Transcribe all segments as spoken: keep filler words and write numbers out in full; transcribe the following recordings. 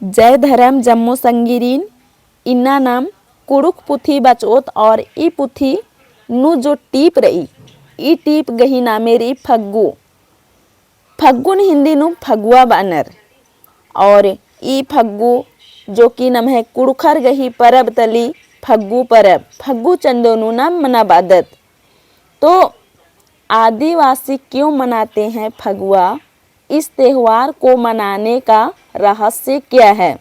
जय धरम जम्मो संगीरिन, इन्ना नाम कुँड़ुख़ पुथी बचओत और ई पुथी नू जो टीप रई, ई टीप गही नामे रई फग्गु। फग्गुन हिंदी नू फगुआ बअनर। और ई फग्गु जो कि नम्है कुँड़ुख़र गही परब तली फग्गु परब, फग्गु चंदो नू नाम मनाबअदत। तो आदिवासी क्यों मनाते हैं फगुआ? इस त्योहार को मनाने का रहस्य क्या है?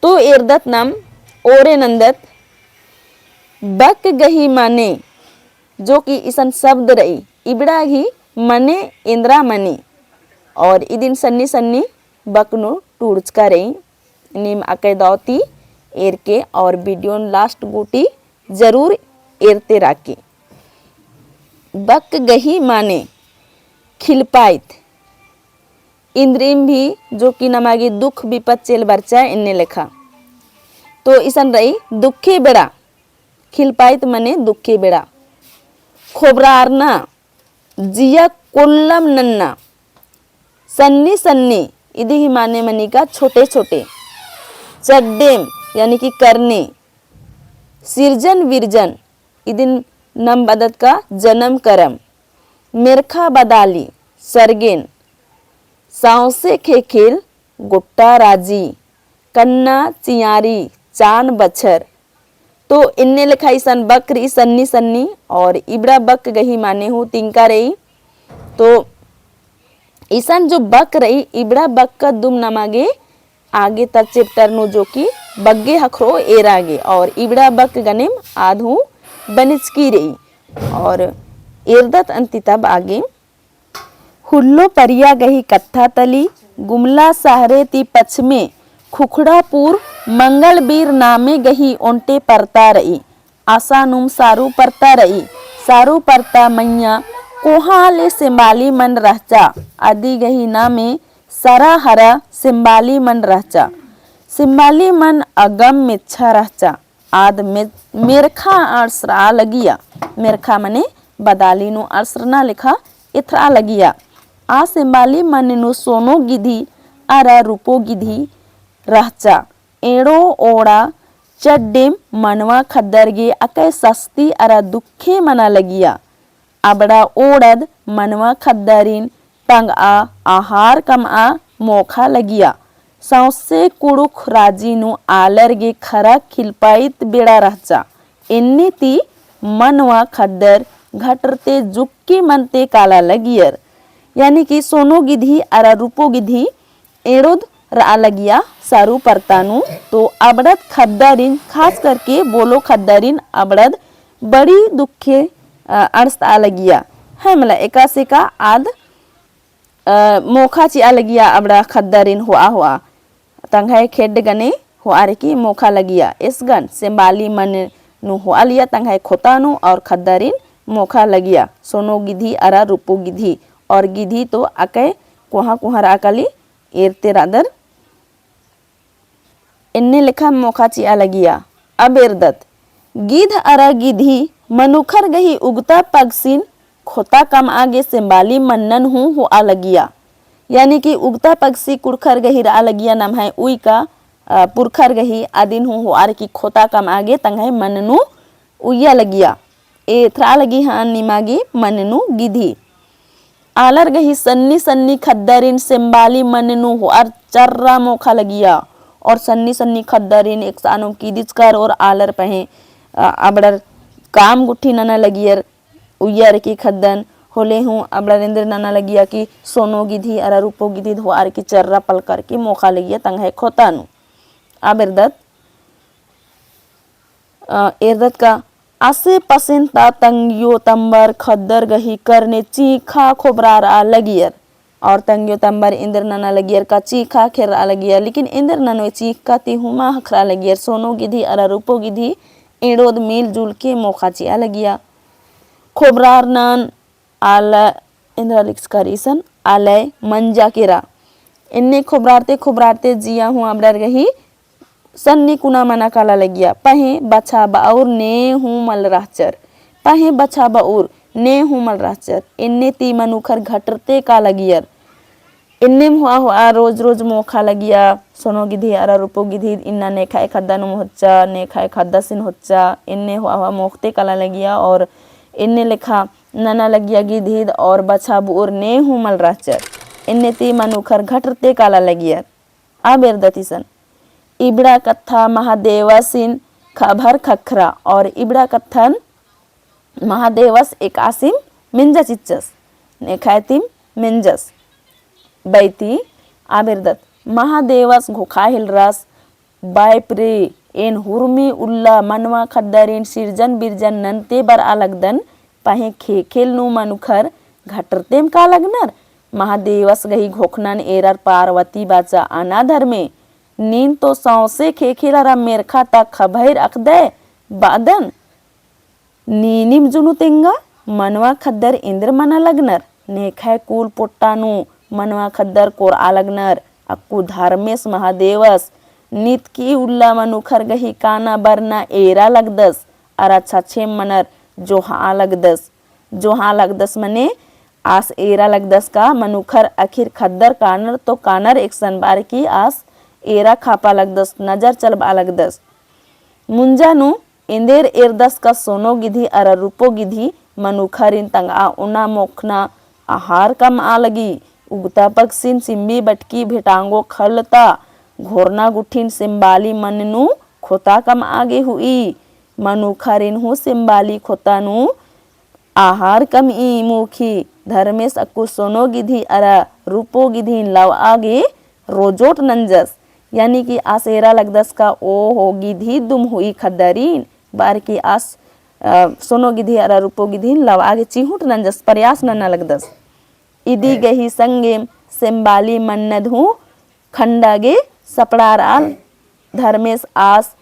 तो एरदत नाम ओरे नंदत बक गही माने, जो कि इसन शब्द रई, इबड़ा गही मने एन्दरा मनी। और इदिन सन्नी सन्नी बक नू टूड़चका रई। नीम अकय दौ ती एरके और video न last गूटी जरूर एरते राकी। बक गही माने खिलपाइत। इन्द्रिम भी जो कि नमा गे दुख बिपत चेल बरचा एन्ने लेखा। तो इसन रई दुखे बेड़ा, खिलपाइत मने दुखे बेड़ा। खोबरारना, जिया कोल्लम नन्ना। सन्नी सन्नी, इदी ही माने मनी का छोटे छोटे। चड्डेम, यानी कि करने। सिरजन विरजन, इदिन नाम बअदत का जनम करम। मेरखा बदाली, सरगेन। सौंसे ख़ेख़ेल, गोट्टा राजी। कन्ना चियारी, चान बछर। तो एन्ने लेखा इसन बक रई सन्नी सन्नी, और इबड़ा बक गही माने हूँ तिंका रई। तो इसन जो बक रई, इबड़ा बक का दुम नमा गे आगे ता chapter नू जो कि बग्गे ख़क्खरो एरा गे, और इबड़ा बक गनेम आद हूँ बनिचकी रई। और एरदत अन्ती तब आगे। हुल्लो परिया गही कत्था तली, गुमला सहरे ती पछमे खुखड़ापुर मंगलबीर नामे गही ओन्टे परता रई। आसा नुम सारू परता रई। सारू परता मइय्याँ कोहाँ ले सेम्बाली मन रहचा। अदी गही नामे सरा हरा सेम्बाली मन रहचा। सेम्बाली मन अगम मेच्छा रहचा। आद मे-, मेरखा अंड़सरआ लगिया। मेरखा मने बदाली नू अंड़सरना लेखा एथरआ लगिया। आ सेम्बाली मन नू सोनो गिधी अरा रूपो गिधी रहचा। एंड़ो ओड़ा चड्डेम मनवा ख़द्दर गे अकय सस्ती अरा दुखे मना लगिया। अबड़ा ओड़द मनवा ख़द्दारिन पंगआ आहार कमआ मोख़ा लगिया। सौंसे कुँड़ुख़ राजी नू आलर गे ख़रा खिलपाइत बेड़ा रहचा। एन्ने ती मनवा ख़द्दर घटरते जुक्की मनते काला लगियर। यानी कि सोनो गिधी अरा रूपो गिधी एंड़ोद रआ लगिया सारू परता नू, तो अबड़द ख़द्दारिन, खास करके बोलो ख़द्दारिन अबड़द बड़ी दुखे, अ, अंड़सतआ लगिया। है मला एकासे का आद, अ, मोख़ा चिआ लगिया अबड़ा ख़द्दारिन होआ होआ। तंग्है खेड्ड गने होआ रई की मोख़ा लगिया। एसगन सेम्बाली मन नू होआ लिया तंग्है खोता नू और ख़द्दारिन मोख़ा लगिया। सोनो गिधी अरा रूपो गिधी और गिधी तो अकय कोहाँ कोहाँ रआ काली एरते रअदर। एन्ने लेखा मोख़ा चिआ लगिया। अब एरदत, गिध अरा गिधी मनुखर गही उगता पगसिन खोता कमआ गे सेम्बाली मन्नन हूँ होआ लगिया। यानी कि उगता पगसी कुँड़ुख़र गही रआ लगिया नम्है उइका, अ, पुरखर गही अदिन हूँ होआ रई की खोता कमआ गे तंग्है मन नू उइया लगिया। एथरआ लगी हन निमा गे मन नू गिधी। आलर गही सन्नी सन्नी ख़द्दारिन सेम्बाली मन नू होअर चर्रा मोख़ा लगिया। और सन्नी सन्नी ख़द्दारिन एकसानुम कीदिचकर और आलर पहें, अ, अबड़र काम गुट्ठी नना लगियर। उइयर की ख़द्दन होले हूँ अबड़र एन्देर नना लगिया कि सोनो गिधी अरा रूपो गिधी होअर की चर्रा पलकर की मोख़ा लगिया तंग्है खोता नू। अब एरदत, अ, एरदत का आसे पसेन ता तंग्यो तम्बर ख़द्दर गही करने चींख़ा खोबरारआ लगियर। और तंग्यो तम्बर एन्देर नना लगियर का चींख़ा खेर्रआ लगियर, लेकिन एन्देर ननोय चींख़ा ती हूँ मा ख़क्खरआ लगियर। सोनो गिधी अरा रूपो गिधी एंड़ोद मिलजुल के मोख़ा चिआ लगिया। खोबरारनन आलय, एन्देर लिखचकर इसन आलय मंजा केरा। एन्ने खोबरारते खोबरारते जिया हूँ अबड़र गही सन्नी कुना मना काला लगिया। पहें बछा बअउर ने हूँ मल रहचर। पहें बछा बअउर ने हूँ मल रहचर। एन्ने ती मनुखर घटरते काला लगियर। एन्नेम हुआ हुआ रोज रोज मोखा लगिया, सोनो गिधी अरा रूपो गिधी इन्ना नेखा एखादा नुम होच्चा, नेखा एखादासिन होच्चा, एन्ने हुआ हुआ मोखते काला लगिया और एन्ने लेखा नना लगिया गिधीद और बछा बुउर ने हूँ मल रहचर। एन्ने ती मनुखर घटरते काला लगिया। आ बेरदत इसन। इबड़ा कत्था महादेवसिन खबर खखरा और इबड़ा कत्थन महादेवस एकासिम मेंजा चिच्चस, नेखायतिम मेंजस। बैती आ बेरदत महादेवस घोखा हेलरस, बाप रे, एन हुरमी उल्ला मनवा खद्दरिन सिरजन बिरजन नन्ते बरआ लगदन, पहें खेखेल नू मनुखर घटरतेम का लगनर? महादेवस गही घोखनन एरर पार्वती बाचा, अना धर्मे, नीन तो सौंसे खेखेल अरा मेरखा ता खभैर अखदय बादन। नीनिम जुनू तेंगा मनवा खद्दर एन्देर मना लगनर, नेखय कुल पोट्टा नू मनवा खद्दर कोरआ लगनर। अक्कु धर्मेस महादेवस नितकी उल्ला मनुखर गही काना बरना एरा लगदस, अरा छछेम मनर जोहा लगदस। जोहा लगदस मने आस एरा लगदस का मनुखर आखिर खद्दर कानर तो कानर एकसन बार की आस एरा खापा लगदस, नजर चलबआ लगदस। मुंजा नू एन्देर एरदस का सोनो गिधी अरा रूपो गिधी मनुखरिन तंगआ ओना मोखना आहार कमआ लगी। उगता पगसिन सिम्बी बटकी भेटांगो खल्ल ता घोरना गुट्ठिन सेम्बाली मन नू खोता कमआ गे हुई। मनुखरिन हूँ सेम्बाली खोता नू आहार कमई मोखी। धर्मेस अक्कु सोनो गिधी अरा रूपो गिधिन लवआ गे रोजोट नंजस। यानी कि आस एरा लगदस का ओ हो गिधी दुम हुई खद्दरिन, बार की आस, अ, सोनो गिधी अरा रूपो गिधिन लवआ गे चिहुट नंजस, प्रयास नना लगदस। इदी गही संगेम सेम्बाली मन्नद हूँ खंडा गे सपड़ारआ। धर्मेस आस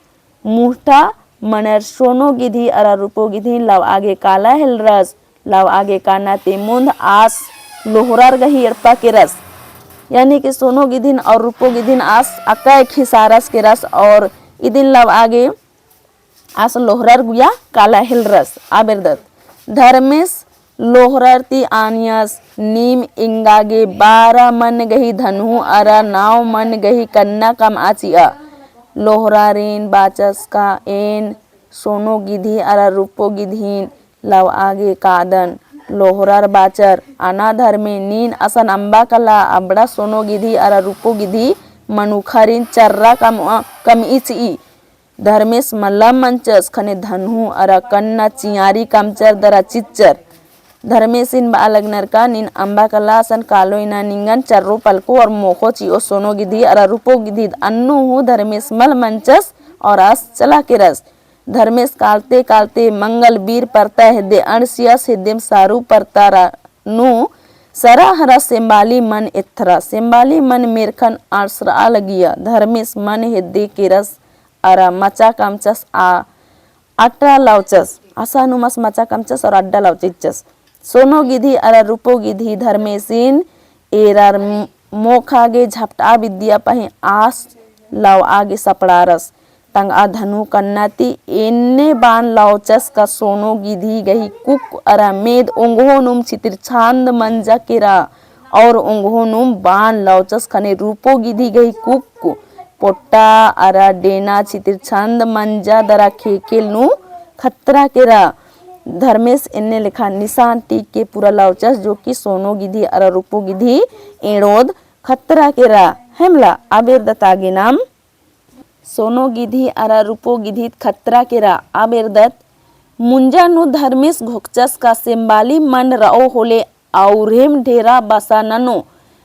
मुहटा मनर सोनो गिधी अरा रूपो गिधिन लवआ गे काला हेलरस। लवआ गे काना ती मुन्द आस लोहरर गही एड़पा केरस। यानी कि सोनो गिधिन और रूपो गिधिन आस अकय खिसारस केरस और इदिन लवआ गे आस लोहरर गुया काला हेलरस। आ बेरदत धर्मेस लोहरर ती आनियस, नीम एंगा गे बारा मन गही धनहू अरा नौ मन गही कन्ना कमआ चिआ। लोहरारिन बाचस का एन सोनो गिधी अरा रूपो गिधिन लवआ गे कादन। लोहरर बाचर, अना धर्मे, नीन असन अम्बा कला अबड़ा सोनो गिधी अरा रूपो गिधी मनुखरिन चर्रा कमआ, कमई चिई। धर्मेस मलम मंचस, खने धनहू अरा कन्ना चियारी कमचर दरा चिच्चर। धर्मेसिन बआ लगनर का नीन अम्बा कला असन कालो इन्ना निंगन चर्रो पलको और मोखो चिओ सोनो गिधी अरा रूपो गिधी। अन्नु हूँ धर्मेस मल मंचस और आस चला केरस। धर्मेस कालते कालते मंगल बीर परता हेद्दे अंड़सियस हेद्देम सारू परता रा नू सरा हरा सेम्बाली मन एथरा। सेम्बाली मन मेरखन आड़सरआ लगिया। धर्मेस मन हेद्दे केरस अरा मचा कमचस आ अड्डा लौचस। असा नुमस मचा कमचस और अड्डा लौचिचस। सोनो गिधी अरा रूपो गिधी धर्मेसिन एरर मोखा गे झपटा बिद्दिया पहें आस लवआ गे सपड़ारस। तंगआ धनहू कन्ना ती एन्ने बान लौचस का सोनो गिधी गही कुक अरा मेद ओंगोहो नुम छितिर छान्द मंजा केरा। और ओंगोहो नुम बान लौचस खने रूपो गिधी गही कुक पोट्टा अरा डेना छितिर छान्द मंजा दरा खेखेल नू खतरा केरा। धर्मेस एन्ने लेखा निसान टीक के पूरा लौचस जो कि सोनो गिधी अरा रूपो गिधी एंड़ोद खतरा केरा। हेमला आ बेरदत आगे नाम सोनो गिधी अरा रूपो गिधी खतरा केरा। आ बेरदत मुंजा नू धर्मेस घोखचस का सेम्बाली मन रओ होले औरेम डेरा बसा ननो।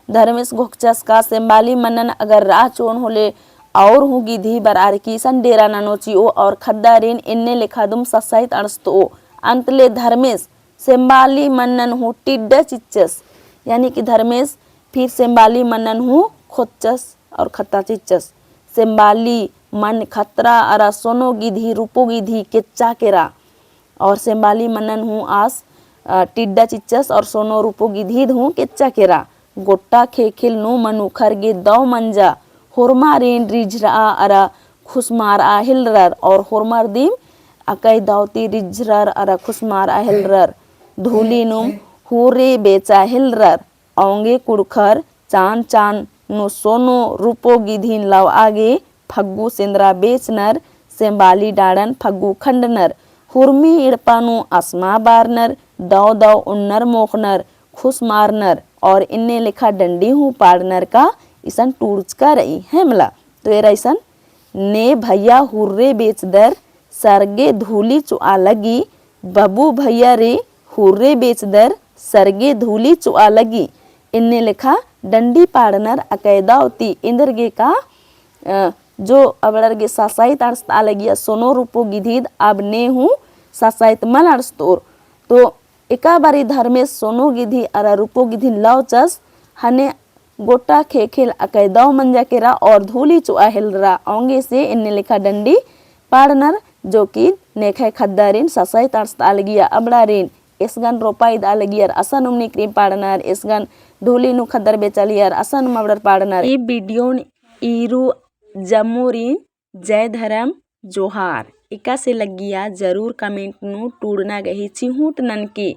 धर्मेस घोखचस का सेम्बाली मनन अगर रआ चोन होले और हूँ गिधी बरआर की सन डेरा ननो चिओ और खद्दारिन एन्ने लेखा दुम ससाइत अंड़सतओ। अंतले धर्मेस सेम्बाली मनन हूँ टिड्डा चिच्चस। यानी कि धर्मेस फिर सेम्बाली मनन हूँ खोदचस और खत्ता चिच्चस। सेम्बाली मन खतरा अरा सोनो गिधी रूपो गिधी केच्चा केरा। और सेम्बाली मनन हूँ आस, अ, टिड्डा चिच्चस और सोनो रूपो गिधीद हूँ केच्चा केरा। गोट्टा खेखेल नू मनुखर गे दौ मंजा, होरमारिन रिझरआ अरा खुसमारआ हेलरर और होरमर दिम अकय दौ ती रिझरर अरा खुसमारआ हेलरर। धूली नुम हुरे बेचा हेलरर। औंगे कुँड़ुख़र चान चान नू सोनो रूपो गिधिन लवआ गे फग्गु सेंदरा बेचनर, सेंबाली डाड़न फग्गु खंडनर, हुरमी एड़पा नू असमा बारनर, दव दव उन्नर मोखनर, खुस मारनर और इन्ने लेखा डंडी हूँ पाड़नर का इसन टूड़चका रई है मला। तो एरा इसन ने भैया हुर्रे बेचदर सरगे धूली चुआ लगी, बबू भैया रे हुर्रे बेचदर सरगे धूली चुआ लगी। इन्ने लेखा डंडी पाड़नर अकैदा ओती एन्देरगे का, अ, जो अबड़र गे ससाइत अंड़सता लगिया सोनो रूपो गिधिद अब ने हूँ ससाइत मल अंड़सतोर। तो एका बारी धर्मेस सोनो गिधि अरा रूपो गिधिन लौचस हने गोटा ख़ेख़ेल अकैदौ मंजा केरा और धूली चुआ हेलरा औंगे से इन्ने लेखा डंडी पाड़नर, जो कि नेखय खद्दारिन ससाइत अंड़सता लगिया अबड़ारिन एसगन रोपा इदा लगियर असन उमनी क्रीम पाड़नर, एसगन धूली नू खद्दर बेचालियर असन उम अबड़र पाड़नर। ई video ईरू जम्मोरिन जय धरम जोहार। एकासे लग्गिया जरूर comment नू टूड़ना गही चिहुट ननके।